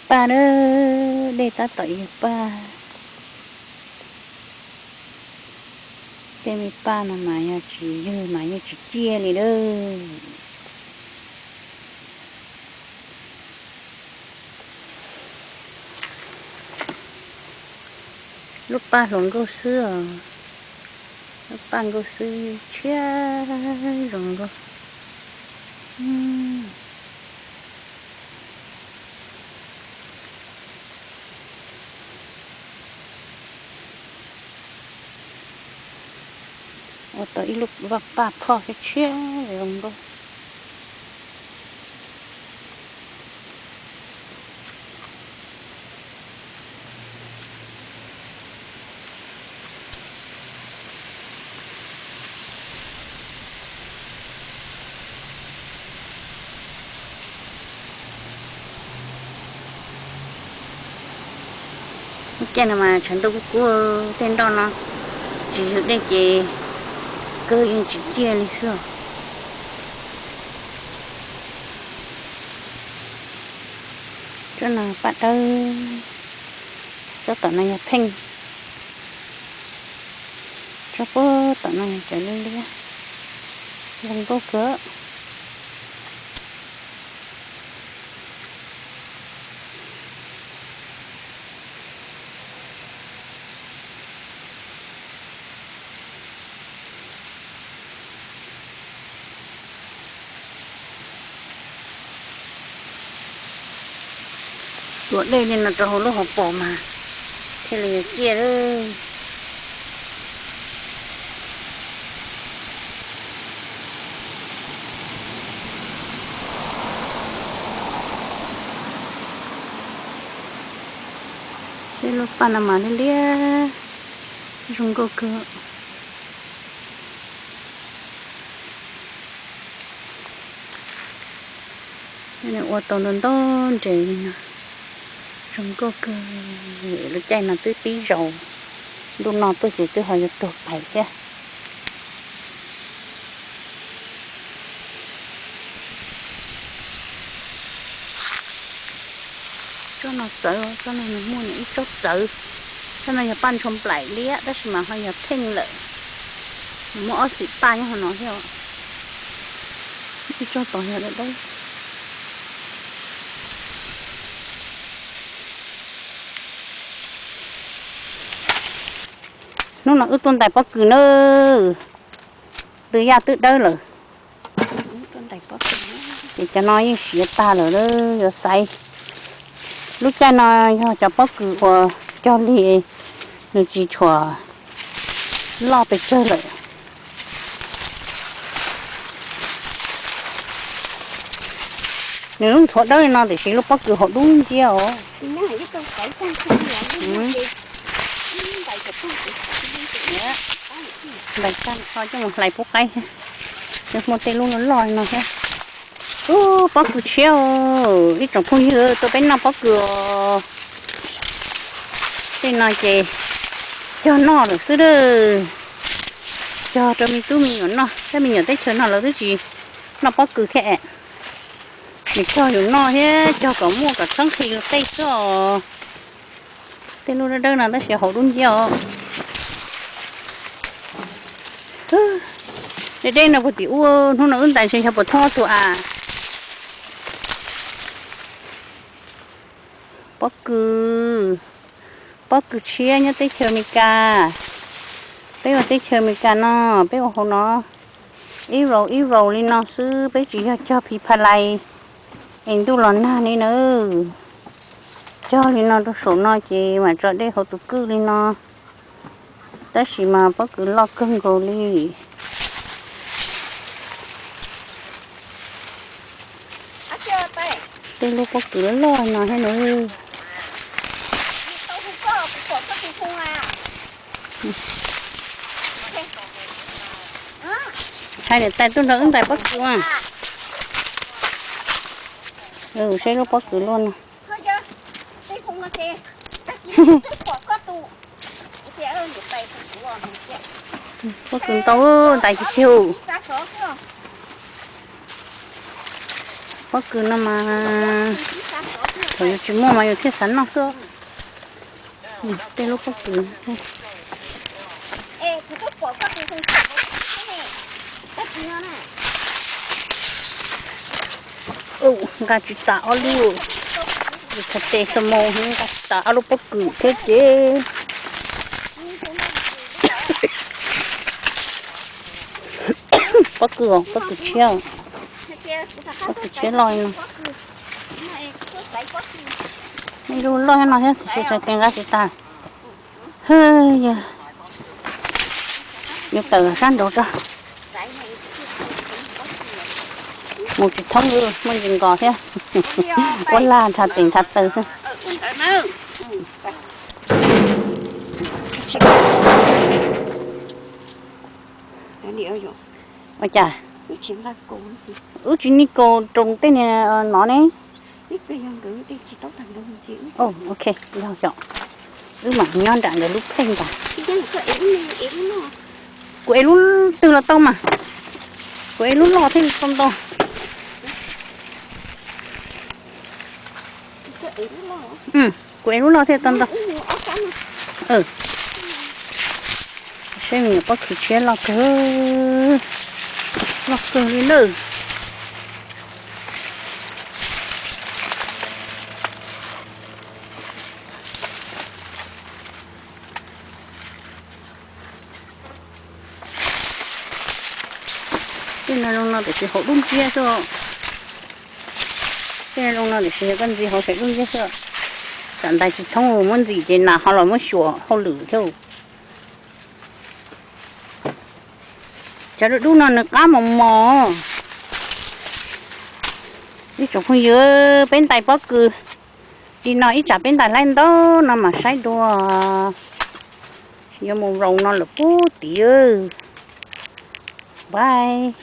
paj na, dej tab tom yug paj. Tej me paj no mas yog tsis yug mas yeej tsis ciaj li lawm. Lub paj hluas nkauj xwb os, lub paj nkauj xwb tshiab zoo nkauj. Ua tau ib lub vaj paj phoj tshiab zoo nkauj. Lub caij no mas tshav ntuj kub kub, tej nroj no tsis yug dej ces kawg yeej tsis ciaj li xwb os. Tsob no paj dawb, tsob tom no yog pheej, tsob puag tom no yog cov liab liab, zoo nkauj kawg. Tuav dej li no rau hauv lub hauv paus mas thiaj li yuav ciaj lawm. Tej lub paj no mas liab liab, zoo nkauj kawg. Ua tau ntau ntau nres li no, zoo nkauj kawg. Lub caij no twb pib zaus, ntuj no tuaj ces twb ho yuav tuag pais thiab. Tsob no txawv, tsob no nws muaj nws ib tsob txawv. Tsob no yog paj ntshua nplaim liab tab sis mas ho yog pheej lawm. Nws muaj ob xim paj nyob hauv no thiab. Ib tsob tod yog dawb dawb. Hnub no wb tuaj ntais pob kws na, ntws yaj twb dawb lawm. Ces cov no yeej siav tag lawm, yuav xaiv. Lub caij no yog cov pob kws uas cog li nws tsis tshua loj pes tsawg lawm. Nws lub ntxhuav dawb li no tiam sis lub pob kws haum dub nciab os. Ntais tag ho coj mus hlais pub qaib thiab. Muaj tej lub loj loj no thiab. Ub, pob kws tshiab, ib tsoom phooj ywg tuaj peb noj pob kws os. Tej no ces cog noj lawm xwb a. Cog rau me tub me nyuam noj, tej me nyuam teb chaws no lawv twb tsis noj pob kws thiab es. Nws cog yus noj thiab cog kom muaj kom txhob nqhis tej xwb os. Tej lub dawb dawb no tab sis haum dub nciab os. Deb deb no puag tim ub, hnub no wb ntais ntshe yog puas thoob ob tug a. Pob kws, pob kws tshiab nyob teb chaws Amelikas. Peb ua teb chaws Amelikas no, peb ua hauv no ib vaus ib vaus li no xwb, peb tsis yog cog phi pha lais es ntuj los nag li na. Cog li no rau saum no ces mam tso dej hauv tus kwj li no, tab sis mas pob kws loj kawg nkaus li. Tej lub pob kws loj loj no thiab nws. Hais niam tais tuaj nrog wb ntais pob kws mas. Saib lub pob kws luaj no. Pob kws ntau, ntais tiag tiag. Pob kws no mas Yus tsis muaj mas yus thiaj xav noj xwb. Tej lub pob kws. Nqa tsis tas ob lub, yus txhais tes xo mus nqa tsis tas ob lub pob kws thiab ces. Pob kws, pob kws tshiab, pob kws tshiab loj no. Ib lub loj no thiab, txhais tes nqa tsis tas. Hwb, yog yuav tawm sab nraud tso. Mus tsis thoob, muaj ntsis nkos thiab. Ua laj ntshav tes ntshav taw xwb. Ua cas wb tsis nij kaus roos tej niag no ne? Ok, yog xyov, wb mam nyob nram nkawd lub pheej ntag. Kuv ev lub twg los tau mas. Kuv ev lub loj thiaj tau ntau. Kuv ev lub loj thiaj tau ntau. Seb me nyuam pob kws tshiab loj kawg, loj kawg li nawb. Tej no zoo no tiam sis haus dub nciab xwb. Tej no zoo no tiam sis koj ntxiv hauv saum dub nciab xwb. Tsam ntais tsis thoob muab ntxim ces nas ho los muab xyuas hauj lwm thiab. Cov dub dub no nws qab mos mos. Ib tsoom phooj ywg, peb ntais pob kws li no ib tsam peb ntais laib ntau no mam saib dua. Yuav mus vloog no lawm pub tid. Bye.